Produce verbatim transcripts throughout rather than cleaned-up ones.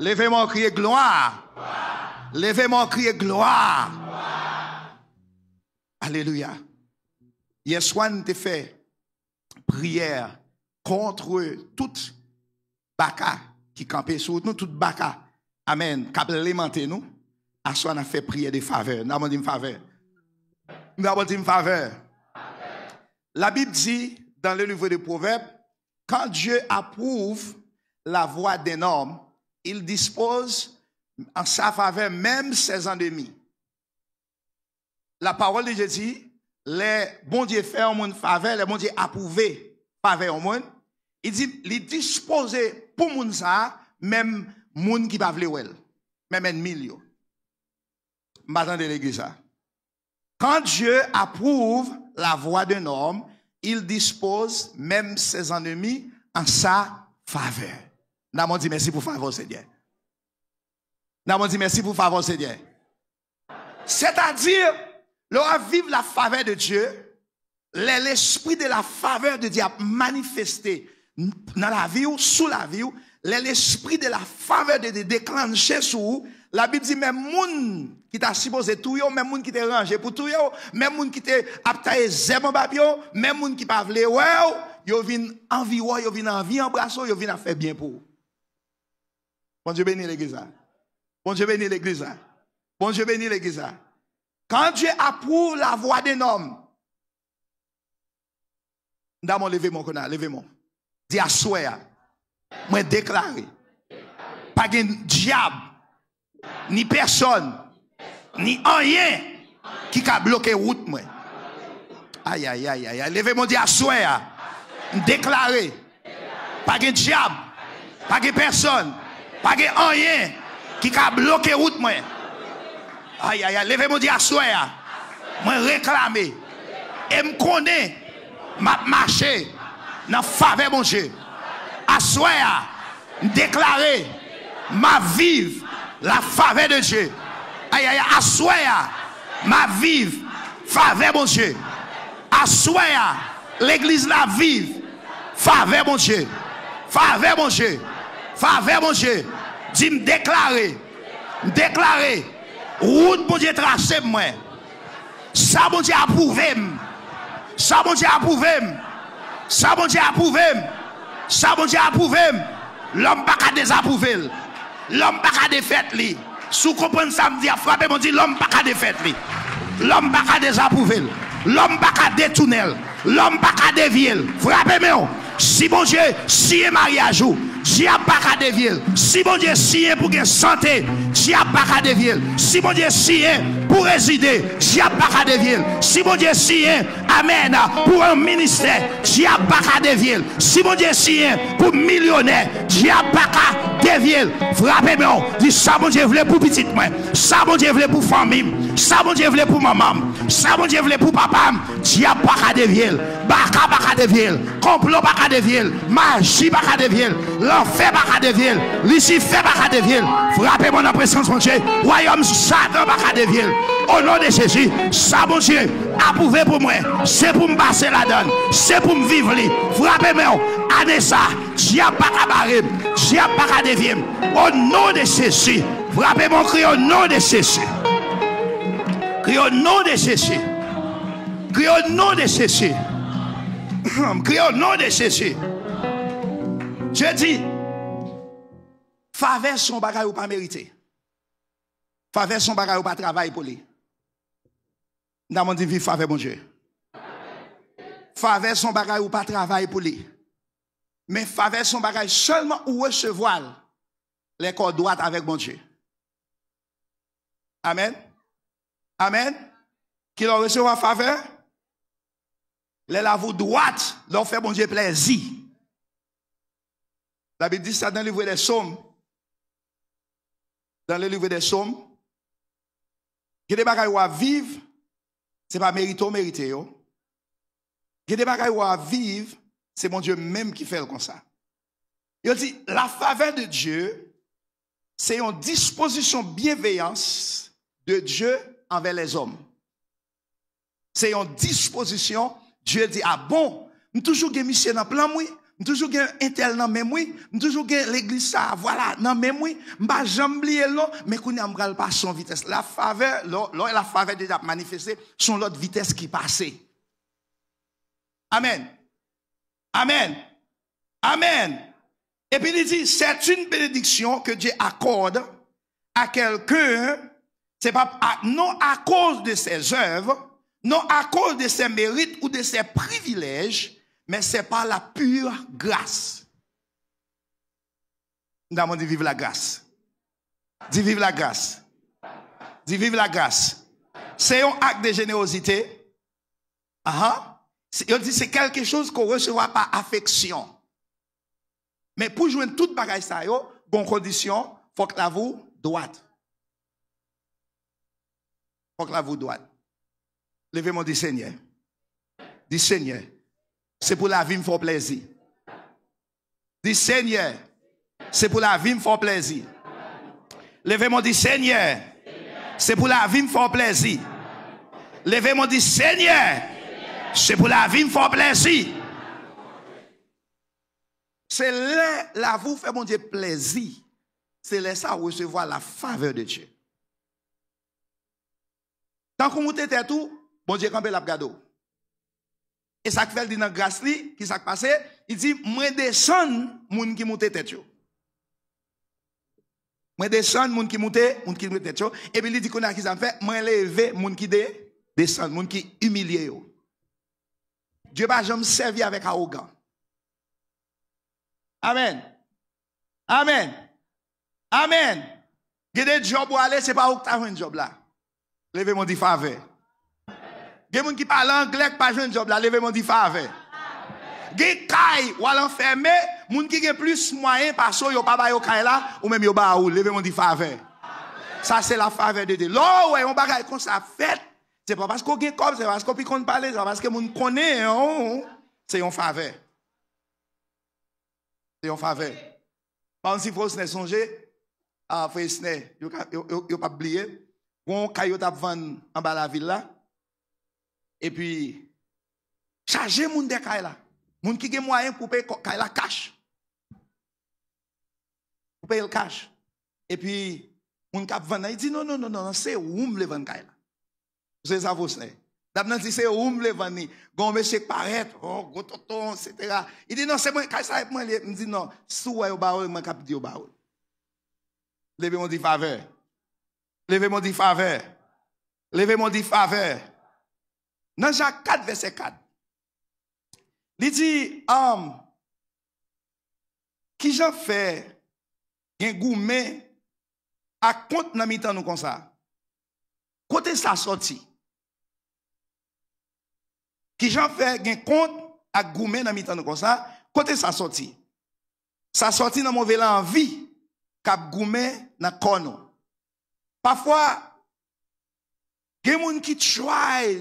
Leve men w, kriye glwa. Leve men w, kriye glwa. Alelouya. Yèswa n te fè priyè kont tout baka ki kanpe sou wout nou, tout baka, amèn, k ap lemante nou. Aswè a n ap fè priyè de favè. N a bon di m favè. N a bon di m favè. La Bible dit dans le livre de Proverbes, quand Dieu approuve la voie d'un homme, il dispose en sa faveur même ses ennemis. La parole de Dieu dit, lè Bondye fè yon moun favè, lè Bondye apwouve favè yon moun, li di, li dispoze pou moun sa a, menm moun ki pa vle wè l, menm ènmi l yo. M pa tande legliz sa. Quand Dieu approuve la voie d'un homme, il dispose même ses ennemis en sa faveur. N a bon di mèsi pou favè w, Senyè. N a bon di mèsi pou favè w, Senyè. Sètadi, lè w ap viv la favè de Dye, lè lespri de la favè de Dye ap manifeste nan lavi w, sou lavi w, lè lespri de la favè de Dye deklanche sou ou, Labib di menm moun ki ta sipoze touye w, menm moun ki te ranje pou touye w, menm moun ki te ap taye zèb anba pye w, menm moun ki pa vle wè w, yo vin anvi wè w, yo vin anvi anbrase w, yo vin ap fè byen pou ou. Bondye beni legliz la. Bondye beni legliz la. Bondye beni legliz la. Quand Dieu approuve la voie d'un homme, N ta bon leve men w kounye a, leve men w. Di aswè a, mwen deklare, pa gen dyab, ni pèsòn, ni anyen ki ka bloke wout mwen. Ayayayay, leve men w di aswè a, m deklare, pa gen dyab, pa gen pèsòn, pa gen anyen ki ka bloke wout mwen. Ayayay, leve men w di aswè a, mwen reklame. E m konnen m ap mache nan favè Bondye. Aswè a, m deklare, m ap viv la favè de Dye. Ayayay, aswè a, m ap viv favè Bondye. Aswè a, legliz la ap viv favè Bondye. Favè Bondye. Favè Bondye. Di m deklare. M deklare. Wout Bondye trase mwen. Sa Bondye apwouve m. Sa Bondye apwouve m. Sa Bondye apwouve m. Sa Bondye apwouve m. Lòm pa ka dezapwouve l. Lòm pa ka defèt li. Si w konprann sa m di a, frape men w di, lòm pa ka defèt li. Lòm pa ka dezapwouve l. Lòm pa ka detounen l. Lòm pa ka devye l. Frape men w. Si Bondye siyen maryaj ou, dyab pa ka devye l. Si Bondye siyen pou gen sante, dyab pa ka devye l. Si Bondye siyen pou rezide, dyab pa ka devye l. Si Bondye siyen, amèn, pou yon ministè, dyab pa ka devye l. Si Bondye siyen pou milyonè, dyab pa ka devye l. Frape men w, di sa Bondye vle pou pitit mwen, sa Bondye vle pou fanmi m, sa Bondye vle pou manman m, sa Bondye vle pou papa m, dyab pa ka devye l. Baka pa ka devye l. Konplo pa ka devye l. Maji pa ka devye l. Lanfè pa ka devye l. Lisifè pa ka devye l. Frape mwen nan prezans Bondye. Wayòm Satan pa ka devye l. O non de Jezi, sa Bondye apwouve pou mwen, se pou m pase ladan l. Se pou m viv li. Frape men w. Ane sa, dyab pa ka bare m. Dyab pa ka devye m. O non de Jezi. Frape mwen, kriye o non de Jezi. Kriye o non de Jezi. Kriye o non de Jezi. Kriye o non de Jezi. Dye di, favè se yon bagay ou pa merite. Favè se yon bagay ou pa travay pou li. N ta bon di viv favè Bondye. Favè se yon bagay ou pa travay pou li. Men favè se yon bagay sèlman ou resevwa l lè kò w dwat avèk Bondye. Amèn. Amèn. Kilè w resevwa favè? Lè lavi w dwat, lè w fè Bondye plèzi. Labib di sa dans le livre des Psaumes. Dans le livre des Psaumes, gen de bagay w ap viv, se pa merite w merite yo. Gen de bagay w ap viv, se Bondye menm ki fè l konsa. Yo di, la favè de Dye, se yon dispozisyon byenveyans de Dye anvè lèzòm. Se yon dispozisyon, Dye di, a bon, m toujou gen misye nan plan m, wi. M toujou gen entèl nan men m, wi. M toujou gen legliz sa, vwala, nan men m, wi. M pa janm bliye l, non. Men kounye a, m pral pase yon vitès. Lafavè, lè, lè lafavè de Dye ap manifeste, se yon lòt vitès ki pase. Amèn. Amèn. Amèn. Epi li di, c'est une bénédiction que Dieu accorde à quelqu'un, c'est pas à- non à cause de ses œuvres, non à cause de ses mérites ou de ses privilèges, mais c'est par la pure grâce. N a di vive la grâce. Di vive la grâce. Di vive la grâce. Se yon ak de jenerozite. Ahan. Se- Yo di se quelque chose qu'on reçoit par affection. Men pou jwenn tout bagay sa yo, gon kondisyon, fòk lavi w dwat. Fòk lavi w dwat. Leve men w, di Senyè. Di Senyè, se pou lavi m fè w plèzi. Di Senyè, se pou lavi m fè w plèzi. Leve men w, di Senyè, se pou lavi m fè w plèzi. Leve men w, di Senyè, se pou lavi m fè w plèzi. Se lè lavi w fè Bondye plèzi, se lè sa w resevwa la favè de Dye. Tankou moute tèt ou, Bondye kanpe l ap gade w. E sa k fè l di nan gras li, ki sa k pase? Li di, mwen desann moun ki moute tèt yo. Mwen desann moun ki moute, moun ki moute tèt yo. Epi li di, kounye a ki sa m fè? Mwen leve moun ki de, desann, moun ki imilye yo. Dye pa janm sèvi avèk awogan. Amèn. Amèn. Amèn. Gen de djòb w ale, se pa ou k ta jwenn djòb la. Leve men w, di favè. Gen moun ki pale anglè k pa jwenn djòb la, leve men w, di favè. Gen kay w al anfème, moun ki gen plis mwayen pase w, yo pa ba yo kay la, ou menm yo ba ou, leve men w, di favè. Sa se la favè de Dye. Lè w wè yon bagay konsa fèt, se pa paske w gen kòb, se pa paske w pi konn pale, se pa paske moun konnen w, se yon favè. Se yon favè. Pa konn si frè Osner sonje, a, frè Osner, yo, ka- yo, yo, yo p ap bliye. Gon kay yo t ap vann anba lavil la. Epi, chaje moun dèyè kay la. Moun ki gen mwayen pou peye kay la kach. Pou peye l kach. Epi, moun k ap vann nan, li di, non, non, non, non, non, se ou m vle vann kay la. Se sa, frè Osner. Dam nan di, se ou m vle vann li. Gon mesye k parèt, oh, gwo tonton, etsetera. Li di, non, se mwen, kay sa e pou mwen li ye. M di, non, si w wè yo ba ou, mwen k ap di yo ba ou. Leve men w, di favè. Leve men w, di favè. Leve men w, di favè. Nan Jak kat, vèsè kat, li di, um, kijan fè gen goumen ak kont nan mitan nou konsa? Kote sa sòti? Kijan fè gen kont ak goumen nan mitan nou konsa? Kote sa sòti? Sa sòti nan move lanvi k ap goumen nan kò nou. Pafwa, gen moun ki try,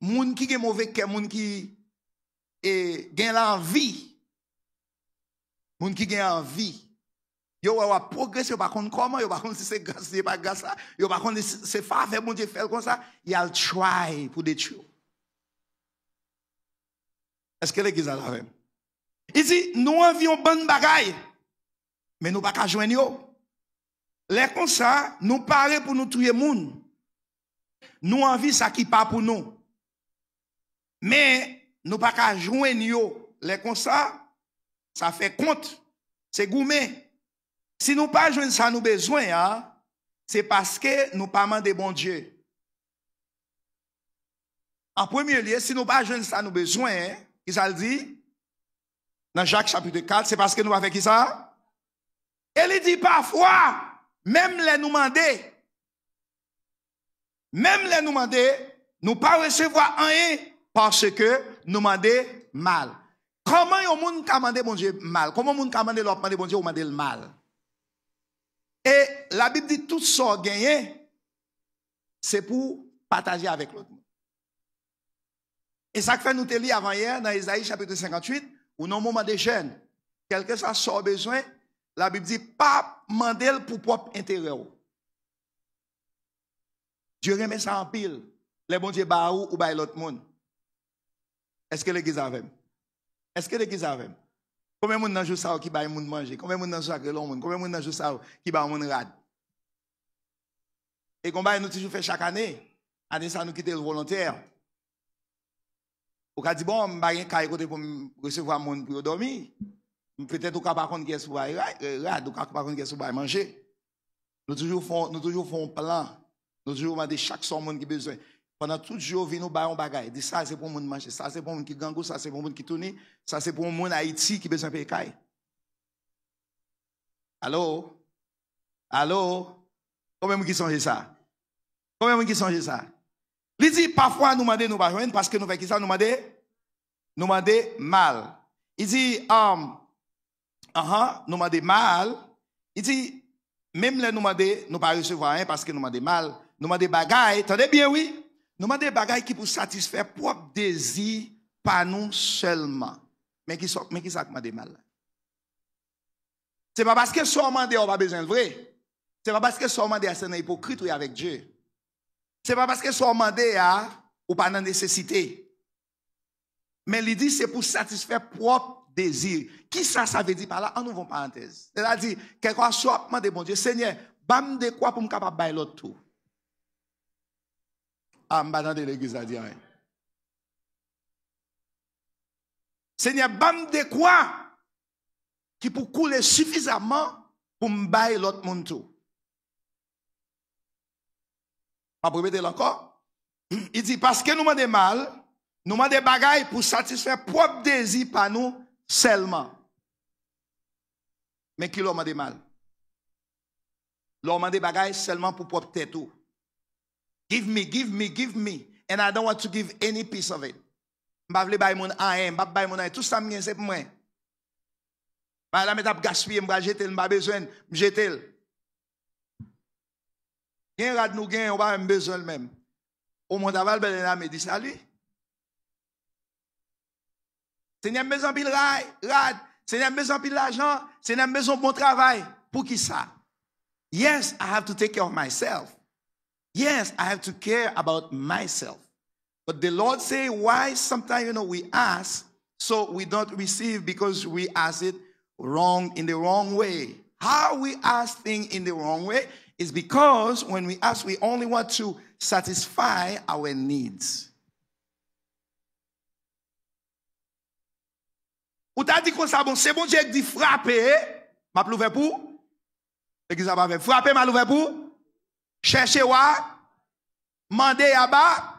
moun ki gen move kè, moun ki, e, gen lanvi, moun ki gen anvi. Yo wè w ap pwogrese, yo pa konn kòman, yo pa konn si se gras li, pa gras la, yo pa konn si se favè Bondye fè l konsa, y al try pou detwi w. Èske legliz la avè m? Li di, nou anvi yon bann bagay, men nou pa ka jwenn yo. Lè konsa, nou pare pou nou touye moun. Nou anvi sa ki pa pou nou. Men, nou pa ka jwenn yo. Lè konsa, sa fè kont. Se goumen. Si nou pa jwenn sa nou bezwen an, se paske nou pa mande Bondye. An premye lye, si nou pa jwenn sa nou bezwen, ki sa l di? Nan Jak chapit kat, se paske nou pa fè ki sa? E li di pafwa, menm lè nou mande, menm lè nou mande, nou pa resevwa anyen paske nou mande mal. Kòman yon moun ka mande Bondye mal? Kòman yon moun ka mande lè w ap mande Bondye, ou mande l mal? E Labib di tout sa w genyen, se pou pataje avèk lòt moun. E sa k fè nou te li avanyè nan Ezayi chapit senkantuit, ou nan moman de jèn. Kèlkeswa sa w bezwen, Labib di, pa mande l pou pwòp enterè w. Dye renmen sa anpil. Lè Bondye ba ou, ou bay lòt moun. Èske legliz avè m? Èske legliz avè m? Konbyen moun nan jou sa yo ki bay moun manje? Konbyen moun nan jou sa yo ki rele yon moun? Konbyen moun nan jou sa yo ki ba yon moun rad? E gon bagay nou toujou fè chak ane. Ane sa nou kite l volontè. Ou ka di, "Bon, m pa gen kay kote pou m resevwa moun pou yo dòmi." Petèt ou ka pa konn kiyès ou bay ra- rad, ou ka pa konn kiyès ou bay manje. Nou toujou fè, nou toujou fè yon plan. Nou toujou mande chak swa moun ki bezwen. Pandan tout jou yo vin nou bay yon bagay. Di, "Sa se pou moun manje, sa se pou moun ki grangou, sa se pou moun ki touni, sa se pou moun Ayiti ki bezwen peye kay." Alo? Alo? Konbyen moun ki sonje sa? Konbyen moun ki sonje sa? Li di, "Pafwa nou mande, nou pa jwenn, paske nou fè kisa? Nou mande, nou mande mal." Li di, um, anhan, nou mande mal. Li di, "Menm lè nou mande, nou pa resevwa anyen paske nou mande mal. Nou mande bagay, tande byen wi, nou mande bagay ki pou satisfè pwòp dezi pa nou sèlman." Men ki sa, men ki sa k mande mal la? Se pa paske sa w mande a ou pa bezwen l vre. Se pa paske sa w mande a se nan ipokrit ou ye avèk Dye. Se pa paske sa w mande a ou pa nan nesesite. Men li di se pou satisfè pwòp dezi. Kisa sa vle di pa la? Ann ouvri yon parantèz. Sètadi, kèlkeswa w ap mande Bondye, "Senyè, ban m dekwa pou m kapab bay lòt tou." A, m pa tande legliz la di anyen. "Senyè, ban m dekwa ki pou koule sifizaman pou m bay lòt moun tou." M ap repete l ankò. Li di, "Paske nou mande mal, nou mande bagay pou satisfè pwòp dezi pa nou sèlman." Men ki lè w mande mal? Lè w mande bagay sèlman pou pwòp tèt ou. "Give me, give me, give me, and I don't want to give any piece of it." M pa vle bay moun anyen, m p ap bay moun anyen. Tout sa m gen, se pou mwen. Bagay la mèt ap gaspiye, m pral jete l, m pa bezwen l, m jete l. Gen rad nou gen, ou pa menm bezwen l menm. Au monde, aval bèl lame di sali. "Senyè, m bezwen anpil ray, rad. Senyè, m bezwen anpil lajan. Senyè, m bezwen bon travay." Poukisa? Yes, I have to take care of myself. Yes, I have to care about myself. But the Lord say, why sometimes, you know, we ask, so we don't receive because we ask it wrong, in the wrong way. How we ask things in the wrong way is because when we ask, we only want to satisfy our needs. Ou ta di konsa, "Bon, se Bondye ki di frape, m ap louvè pou ou." Legliz la pa fè frape, m a louvè pou ou. Chèche, w a mande, y a ba.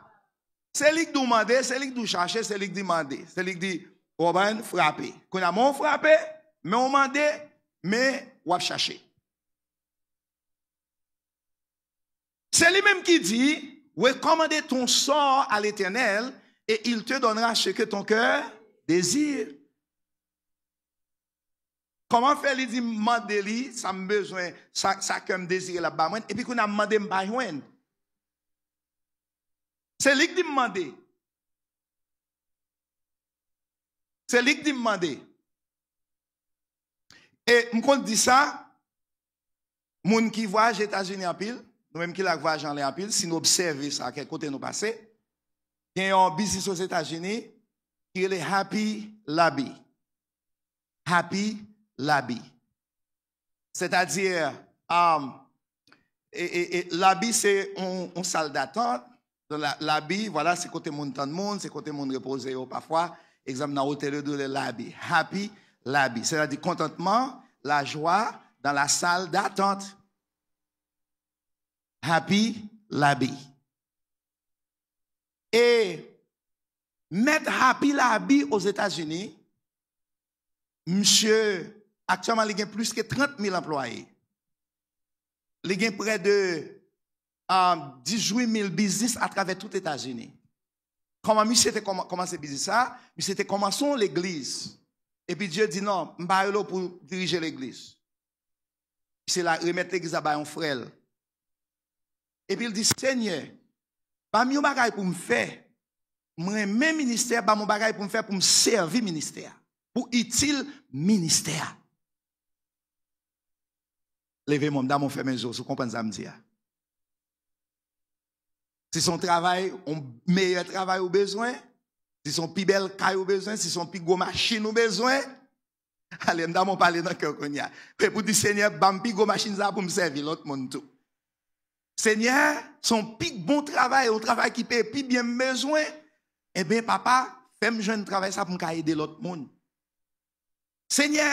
Se li k di w mande, se li k di w chache, se li k di mande. Se li k di, ou konprann, frape. Kounye a, men w frape, men w mande, men w ap chache. Se li menm ki di, recommande ton sort à l'Éternel et il te donnera ce que ton cœur désire. Kòman fè li di m mande li sa m bezwen, sa, sa kè m dezire, l ap ba mwen, epi kounye a m mande m pa jwenn? Se li k di m mande. Se li k di m mande. E m konn di sa, moun ki vwayaje Etazini anpil, nou menm ki la k vwayaje anlè anpil, si nou obsève sa kèk kote nou pase, gen yon biznis Ozetazini ki rele Happy Lobby. Happy Lobby. Sètadi, um, e, e, e, lobby se yon, yon sal datant. Donk, la, lobby, vwala, se kote moun tann moun, se kote moun repoze yo pafwa. Egzanp, nan otèl yo, yo rele lobby. Happy Lobby. Sètadi kontantman, lajwa dans la salle d'attente. Happy Lobby. E mèt Happy Lobby Ozetazini, misye, aktyèlman, li gen plis ke trant mil anplwaye. Li gen prè de, ah, dizuit mil biznis atravè tout Etazini. Kòman misye te kòman-, kòmanse biznis sa? Misye te kòmanse yon legliz. Epi Dye di, "Non, m pa rele w pou dirije legliz." Misye la remèt legliz la ba yon frè l. Epi l di, "Senyè, ba m yon bagay pou m fè. M renmen ministè, ba m yon bagay pou m fè pou m sèvi ministè a, pou itil ministè a." Leve men w, m ta renmen w fèmen je w si w konprann sa m di a. Si se yon travay, yon meyè travay ou bezwen, si se yon pi bèl kay ou bezwen, si se yon pi gwo machin ou bezwen, Ale, m ta bon pale nan kè w kounye a. E pou di, Senyè, ban m pi gwo machin sa pou m sèvi lòt moun tou. Senyè, se yon pi bon travay, yon travay ki peye pi byen m bezwen. Ebyen, papa, fè m jwenn travay sa pou m ka ede lòt moun. Senyè,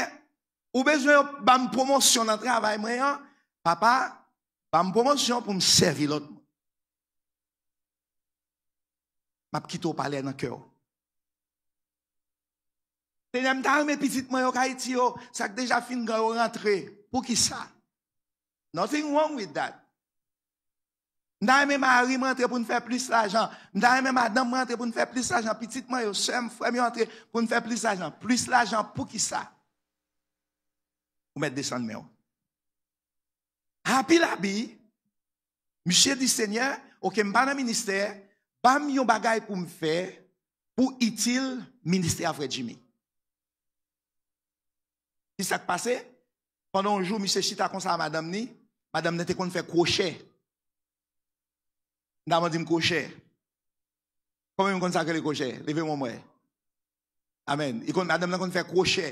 ou bezwen ban m pwomosyon nan travay mwen an. Papa, ban m pwomosyon pou m sèvi lòt moun. M ap kite w pale nan kè w. Senyè, m ta renmen pitit mwen yo k Ayiti yo, sa k deja fin gran yo rantre. Poukisa? Nothing wrong with that. M ta renmen mari m rantre pou n fè plis lajan. M ta renmen madanm mwen rantre pou n fè plis lajan. Pitit mwen yo, sè m, frè m yo rantre pou n fè plis lajan. Plis lajan poukisa? Ou mèt desann men w. Happy Labi, misye di, Senyè, oke, m pa nan ministè, ban m yon bagay pou m fè pou itil ministè a, frè Jimmy. Ki sa k pase? Pandan yon jou, misye chita konsa a madanm ni, madanm nan te konn fè kwochè. M ta di m kwochè. Konbyen moun konn sa k rele kwochè? Leve men w mwen. Amèn. Li konn, madanm nan konn fè kwochè.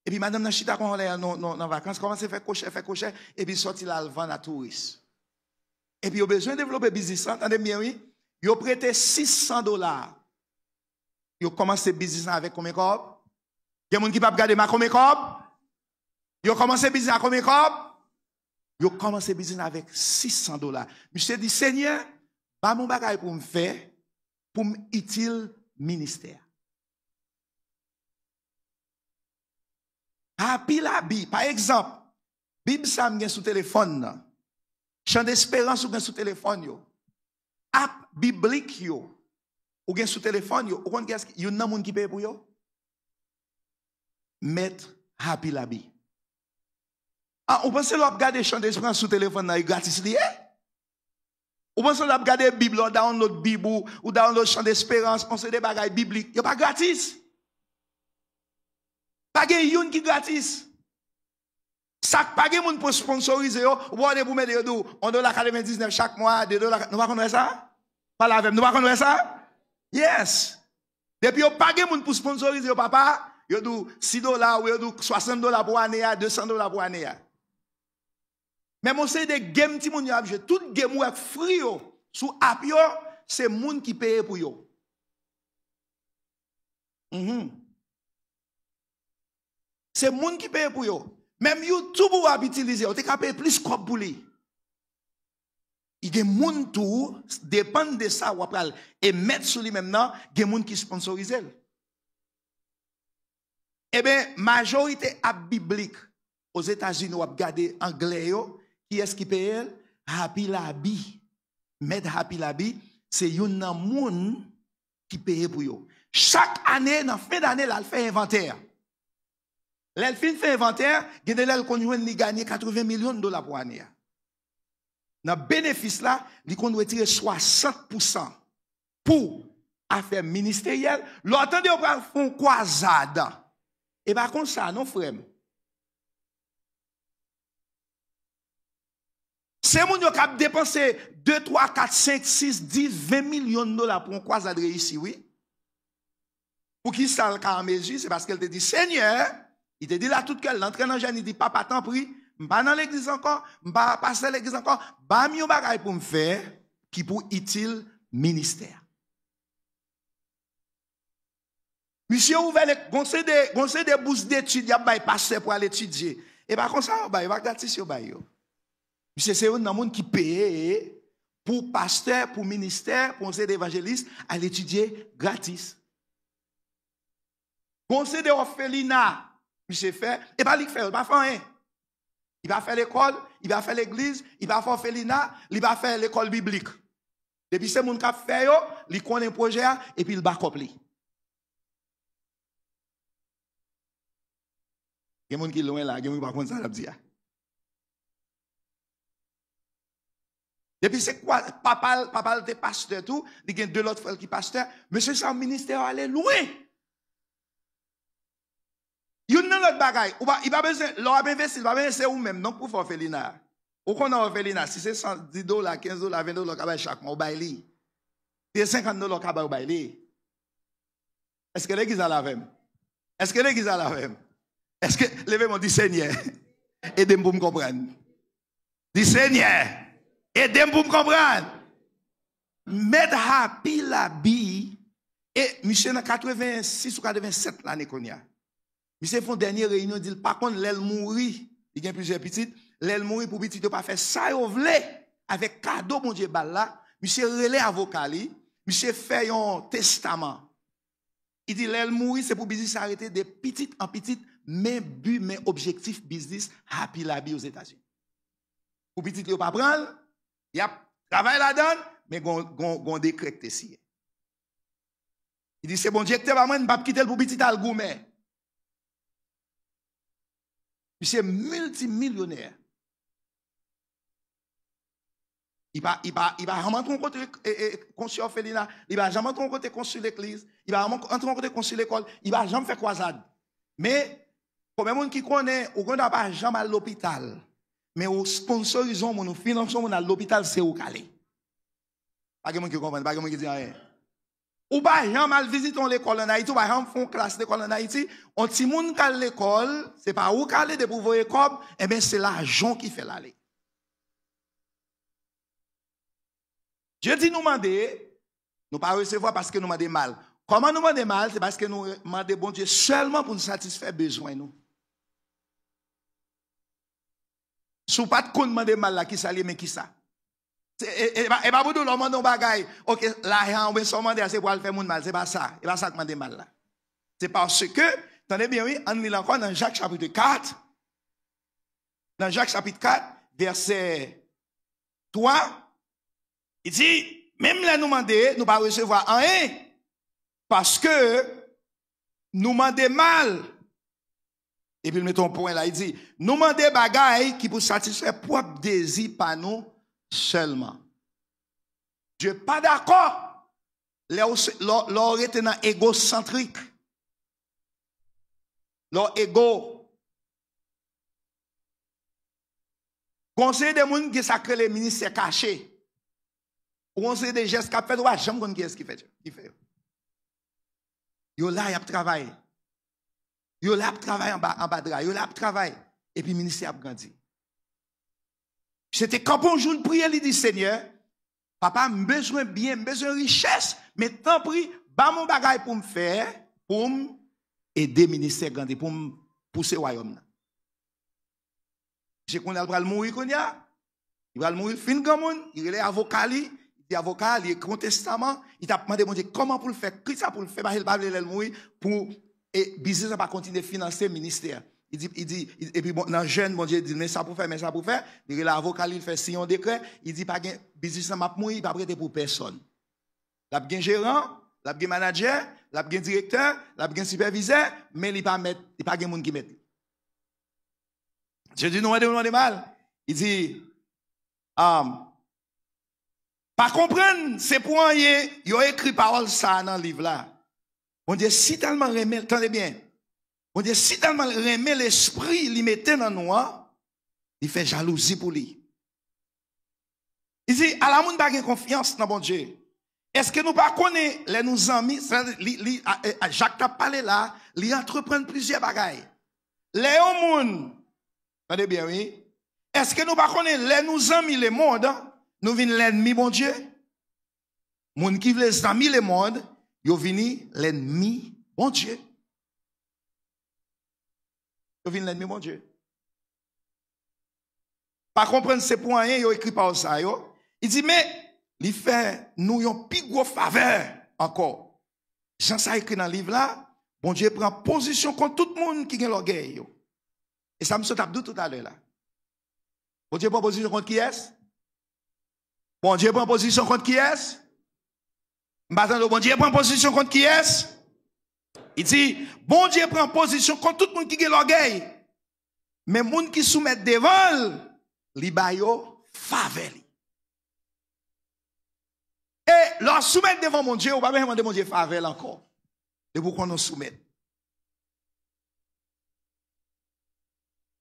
Epi madanm nan chita konsa lè nan, nan, nan vakans, kòmanse fè kwochè, fè kwochè, epi sòti la al vann a touris. Epi yo bezwen devlope biznis lan, tande m byen wi. Yo prete sis san dola. Yo kòmanse biznis lan avèk konbyen kòb? Gen moun ki p ap gade m a konbyen kòb? Yo kòmanse biznis a konbyen kòb? Yo kòmanse biznis lan avèk sis san dola. Misye di, Senyè, ba m yon bagay pou m fè, pou m itil ministè a. Happy Labi, pa egzanp, Bib sa m gen sou telefòn nan, Chan Desperans ou gen sou telefòn yo, app biblik yo, ou gen sou telefòn yo, ou konn kiyès ki, youn nan moun ki peye pou yo? Mèt Happy Labi. Ah, ou panse lè w ap gade Chan Desperans sou telefòn nan, e gratis li ye? Ou panse lè w ap gade Bib la, ou download Bib ou, ou download Chan Desperans, yon seri de bagay biblik, yo pa gratis. Pa gen youn ki gratis. Sa k pa gen moun pou sponsorize yo, ou pa wè depi w mete yo di w, yon dola katrevendiznèf chak mwa, de dola, nou pa konn wè sa? Pale avè m, nou pa konn wè sa? Yes. Depi yo pa gen moun pou sponsorize yo, papa, yo di w sis dola, ou yo di w swasant dola pou ane a, de san dola pou ane a. Men yon seri de game timoun yo ap jwe. Tout game ou wè k free yo sou app yo, se moun ki peye pou yo. Mhm. Se moun ki peye pou yo. Menm YouTube ou ap itilize, ou te ka peye plis kòb pou li. I gen moun tou, depann de sa w ap pral emèt sou li menm nan, gen moun ki sponsorize l. Eben, majorite app biblik Ozetazini, w ap gade anglè yo, kiyès ki peye l? Happy Labi. Mèt Happy Labi, se youn nan moun ki peye pou yo. Chak ane, nan fen dane, l al fè envantè. Lè l fin fè envantè, gen de lè l konn jwenn li ganye katreven milyon dola pou ane a. Nan benefis la, li konn retire swasant pousan pou afè ministeryèl. Lè w tande yo pral fè yon kwazad, e pa konsa non, frè m. Se moun yo k ap depanse de, twa, kat, senk, sis, dis, ven milyon dola pou yon kwazad reyisi, wi. Poukisa l ka an mezi? Se paske l te di, Senyè, li te di l a tout kè l, l antre nan jèn, li di, Papa, tanpri, m pa nan legliz ankò, m pa pastè legliz ankò, ba m yon bagay pou m fè ki pou itil ministè a. Misye ouvè le, gon seri de, gon seri de bous detid y ap bay pastè pou al etidye. E pa konsa yo bay, e pa gratis yo bay yo. Misye se youn nan moun ki peye pou pastè, pou ministè, pou yon seri de evanjelis al etidye gratis. Gon seri de òfelina misye fè, e pa li k fè yo, li pa fè anyen. Li pa fè lekòl, li pa fè legliz, li pa fè òfelina, li pa fè lekòl biblik. Depi se moun k ap fè yo, li konnen pwojè a, epi l bakòp li. Gen moun ki lwen la, gen moun ki pa konn sa l ap di a. Depi se kwa, papa l, papa l te pastè tou, li gen de lòt frè l ki pastè. Mesye sa yo, ministè yo ale lwen. Youn nan lòt bagay, ou pa, li pa bezwen, lè w ap envesti, li pa bezwen se ou menm, donk pou fè òfelina. Ou konn nan òfelina, si se san, dis dola, kenz dola, ven dola w ka bay chak mwa, ou bay li. Si se senkant dola w ka bay, ou bay li. Èske legliz la la avè m? Èske legliz la la avè m? Èske, leve men w, di, Senyè, ede m pou m konprann. Di, Senyè, ede m pou m konprann. Mèt Happy Labi, e misye nan katrevensis ou katrevennsèt lane kounye a. Misye fè yon dènye reyinyon, di l pa konn lè l mouri. Li gen plizyè pitit. Lè l mouri, pou pitit yo pa fè sa yo vle avèk kado Bondye ba l la, misye rele avoka li, misye fè yon testaman. Li di lè l mouri, se pou biznis sa rete de pitit an pitit, men bi, men objektif biznis Happy Labi Ozetazini. Pou pitit li yo pa pran l, y ap travay ladan l, men gon, gon, gon dekrè ki te siyen. Li di se Bondye ki te ba mwen, m p ap kite l pou pitit al goumen. Misye miltimilyonè. Li pa, li pa, li pa janm antre yon kote, e, e, konstwi òfelina, li pa janm antre yon kote konstwi legliz, li pa janm antre yon kote konstwi lekòl, li pa janm fè kwazad. Men, konbyen moun ki konnen, ou gen dwa pa janm al lopital, men ou sponsorize yon moun, ou finanse yon moun al lopital, se ou k ale. Pa gen moun ki konprann, pa gen moun ki di anyen. Ou pa janm al vizite yon lekòl ann Ayiti, ou pa janm fè yon klas lekòl ann Ayiti, yon timoun k al lekòl, se pa ou k ale, depi w voye kòb, enben, se lajan w ki fè l ale. Dye di nou mande, nou pa resevwa paske nou mande mal. Kòman nou mande mal? Se paske nou mande Bondye sèlman pou n satisfè bezwen nou. Si w pa t konn mande mal la, kisa l ye, men kisa? Se, e, e, e pa, e pa pou di w lè w mande yon bagay, oke, lajan oubyen sa w mande a, se pou al fè moun mal. Se pa sa. E pa sa k mande mal la. Se paske, tande byen wi, ann li l ankò nan Jak chapit kat. Nan Jak chapit kat, vèsè twa, li di, menm lè nou mande, nou pa resevwa anyen, paske nou mande mal. Epi l mete yon pwen la, li di, nou mande bagay ki pou satisfè pwòp dezi pa nou sèlman. Dye pa dakò lè w se, lè w, lè w rete nan egosantrik. Lè w ego. Gon seri de moun gen sa k rele ministè kache. Ou gon seri de jès k ap fèt, ou pa janm konn kiyès ki fè, ki fè yo. Yo la, y ap travay. Yo la ap travay anba, anba dra. Yo la ap travay. Epi ministè ap grandi. Misye te kanpe yon jou, l priye, li di, Senyè, papa, m bezwen byen, m bezwen richès, men tanpri, ba m yon bagay pou m fè, pou m ede ministè grandi, pou m pouse wayòm nan. Misye kounye a l pral mouri kounye a. Li pral mouri, l fin granmoun, li rele avoka li, li di avoka a, li ekri yon testaman, li t ap mande Bondye kòman pou l fè, kisa pou l fè, paske l pa vle lè l mouri, pou, e, biznis la pa kontinye finanse ministè a. Li di, li di, epi bon, nan jèn, Bondye di l, men sa pou fè, men sa pou fè. Li rele avoka li, l fè siyen yon dekrè, li di pa gen, biznis la m ap mouri, li p ap rete pou pèsòn. L ap gen jeran, l ap gen manadjè, l ap gen direktè, l ap gen sipèvizè, men li pa mèt, li pa gen moun ki mèt li. Dye di nou mande, nou mande mal. Li di, um, pa konprann, se pou anyen yo ekri pawòl sa a nan liv la. Bondye si tèlman renmen, tande byen, Bondye si tèlman renmen lespri li mete nan nou an, li fè jalouzi pou li. Li di, ala moun pa gen konfyans nan Bondye. Èske nou pa konnen lè nou zanmi, sa, li, li, a, a, Jak t ap pale la, li antreprann plizyè bagay. Lè yon moun, tande byen wi, èske nou pa konnen lè nou zanmi lemonn, nou vin lènmi Bondye? Moun ki vle zanmi lemonn, yo vini lènmi Bondye. Yo vin lènmi Bondye. Pa konprann se pou anyen yo ekri pawòl sa yo. Li di, men, li fè nou yon pi gwo favè ankò. Jan sa ekri nan liv la, Bondye pran pozisyon kont tout moun ki gen lògèy yo. E sa m sot ap di w toutalè la. Bondye pran pozisyon kont kiyès? Bondye pran pozisyon kont kiyès? M pa tande w. Bondye pran pozisyon kont kiyès? Li di, Bondye pran pozisyon kont tout moun ki gen lògèy. Men moun ki soumèt devan l, li ba yo favè li. E lè w soumèt devan Bondye, ou pa bezwen mande Bondye favè l ankò. Depi w konnen w soumèt.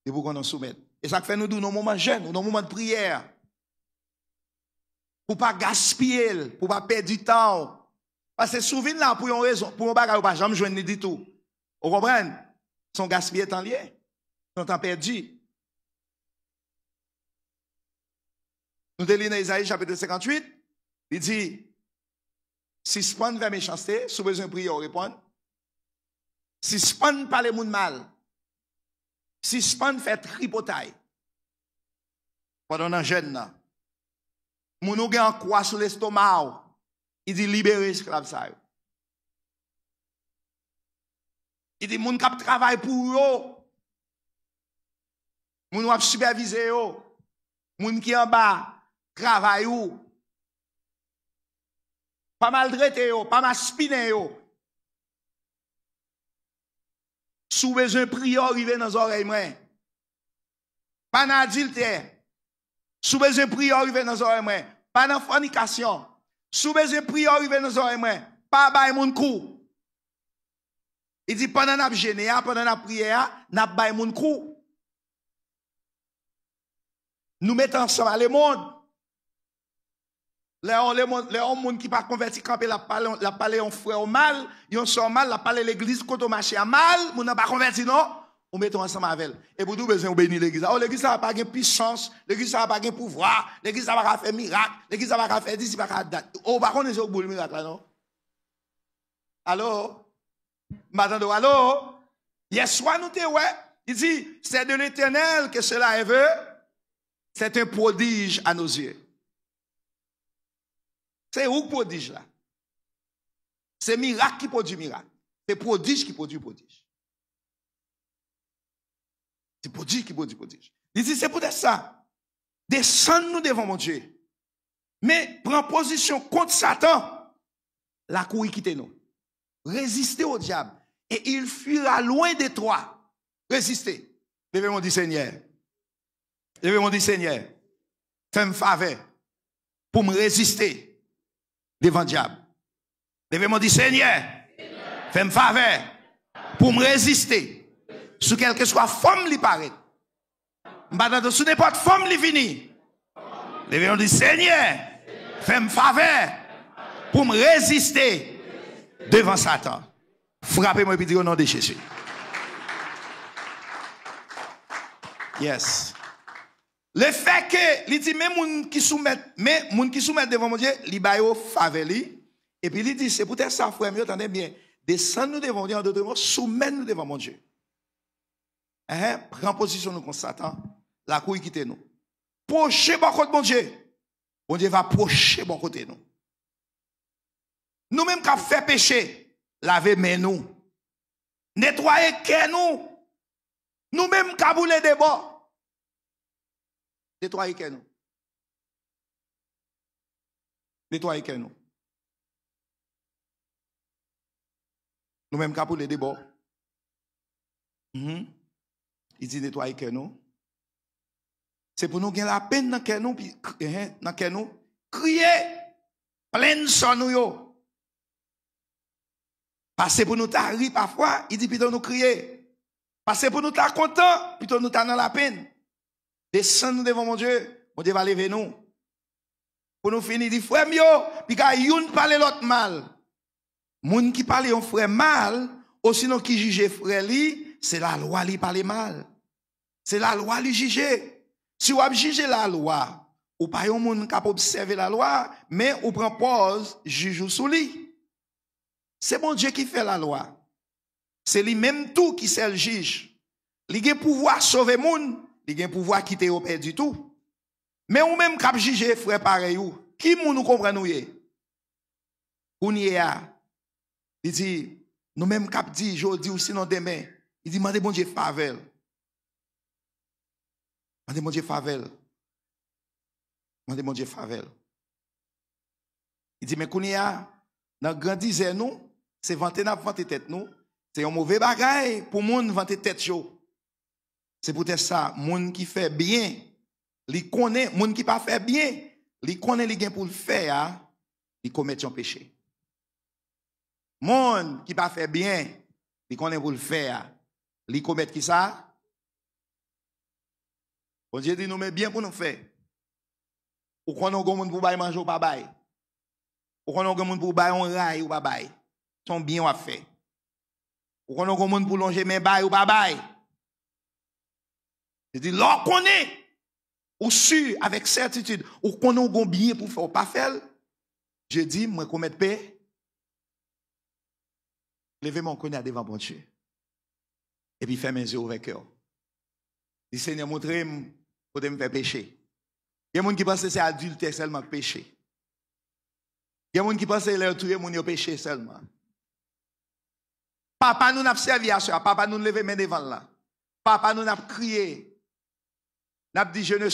Depi w konnen w soumèt. E sa k fè nou di w nan moman jèn, ou nan moman de priyè. Pou w pa gaspiye l, pou w pa pèdi tan w. Paske si w vin la pou yon rezon, pou yon bagay ou pa janm jwenn li ditou. Ou konprann? Se yon gaspiye tan l ye. Se yon tan pèdi. Nou te li nan Ezayi chapit senkantuit, li di, sispann fè mechanste, si w bezwen priye, w reponn. Sispann pale moun mal. Sispann fè tripotay. Pandan w nan jèn nan, moun ou gen an kwa sou lestoma w, li di libere esklav sa yo. Li di moun k ap travay pou yo, moun w ap sipèvize yo, moun ki anba travay ou, pa maltrete yo, pa maspinen yo. Si w bezwen priyè w rive nan zòrèy mwen, pa nan adiltè. Si w bezwen priyè w rive nan zòrèy mwen, pa nan fònikasyon. Si w bezwen priyè w rive nan zòrèy mwen, pa bay moun kou. Li di pandan n ap jene a, pandan n ap priye a, n ap bay moun kou. Nou mete ansanm a lemonn. Lè yon lemonn, lè yon moun ki pa konvèti kanpe, l ap pale, l ap pale yon frè w mal, yon sè w mal, l ap pale legliz kote w mache a mal, moun nan pa konvèti non, ou mete w ansanm avè l. Epi w di w bezwen w beni legliz la. O, legliz sa a pa gen pisans, legliz sa a pa gen pouvwa, legliz sa a pa ka fè mirak, legliz sa a pa ka fè dis, li pa ka dat. O, ou pa konnen se ou k boul mirak la non. Alo? M pa tande w. Alo? Yèswa nou te wè, li di, c'est de l'Éternel que cela est venu, c'est un prodige à nos yeux. Se ou k pwodij la. Se mirak ki pwodui mirak. Se pwodij ki pwodui pwodij. Se pwodij ki pwodui pwodij. Li di, se poutèt sa, desann nou devan Bondye. Men pran pozisyon kont Satan, l a kouri kite nou. Reziste au diable, et il fuira loin de toi. Reziste. Leve men w di Senyè. Leve men w di Senyè. Fè m favè pou m reziste devan dyab. Leve men w di Senyè. Fè m favè pou m reziste sou kèlkeswa fòm li parèt. M pa tande sou nenpòt fòm li vini. Leve yon di, Senyè, fè m favè pou m reziste devan Satan. Frape mwen epi di, au nom de Jésus. Yes. Lefètke li di, men moun ki soumèt, men moun ki soumèt devan Bondye, li ba yo favè li. Epi li di, se poutèt sa, frè m yo, tande byen, desann nou devan Bondye, an dòt mo, soumèt nou devan Bondye. Enhen, pran pozisyon nou kont Satan, l a kouri kite nou. Pwoche bò kot Bondye, Bondye va pwoche bò kote nou. Nou menm k ap fè peche, lave men nou. Netwaye kè nou. Nou menm k ap boule de bò, netwaye kè nou. Netwaye kè nou. Nou menm k ap boule de bò. Mhm. Li di netwaye kè nou. Se pou nou gen lapenn nan kè nou, pi, k-, enhen, nan kè nou. Kriye. Plenn sò nou yo. Pase pou nou ta ri pafwa, li di pito nou kriye. Pase pou nou ta kontan, pito nou ta nan lapenn. Desann nou devan Bondye, Bondye va leve nou. Pou nou fini, di, frè m yo, piga youn pale lòt mal. Moun ki pale yon frè mal, osinon ki jije frè li, se lalwa li pale mal. Se lalwa li jije. Si w ap jije lalwa, ou pa yon moun k ap obsève lalwa, men ou pran pòz jij ou sou li. Se Bondye ki fè lalwa. Se li menm tou ki sèl jij. Li gen pouvwa sove moun, li gen pouvwa kite yo pèdi tou. Men ou menm k ap jije frè parèy ou, ki moun ou konprann ou ye? Kounye a, li di, nou menm k ap di jodi ou sinon demen, li di mande Bondye favè l. Mande Bondye favè l. Mande Bondye favè l. Li di, men kounye a, nan grandizè nou, se vante n ap vante tèt nou. Se yon move bagay pou moun vante tèt yo. Se poutèt sa, moun ki fè byen, li konnen, moun ki pa fè byen, li konnen li gen pou l fè a, li komèt yon peche. Moun ki pa fè byen, li konnen pou l fè a, li komèt ki sa? Bondye di nou, men byen pou nou fè. Ou konnen w gen moun pou bay manje, ou pa bay. Ou konnen w gen moun pou bay yon ray, ou pa bay. Se yon byen w ap fè. Ou konnen w gon moun pou lonje men bay, ou pa bay. Li di, lè w konnen, ou si avèk sètitid, ou konnen w gon byen pou fè, ou pa fè l, Jedi, mwen komèt pe. Leve men w kounye a devan Bondye. Epi fèmen zye w, ouvè kè w. Di, Senyè, montre m kote m fè peche. Gen moun ki panse se adiltè sèlman k peche. Gen moun ki panse lè yo touye moun, yo peche sèlman. Papa nou n ap sèvi aswè a, papa nou n leve men devan l la. Papa nou n ap kriye. N ap di, je ne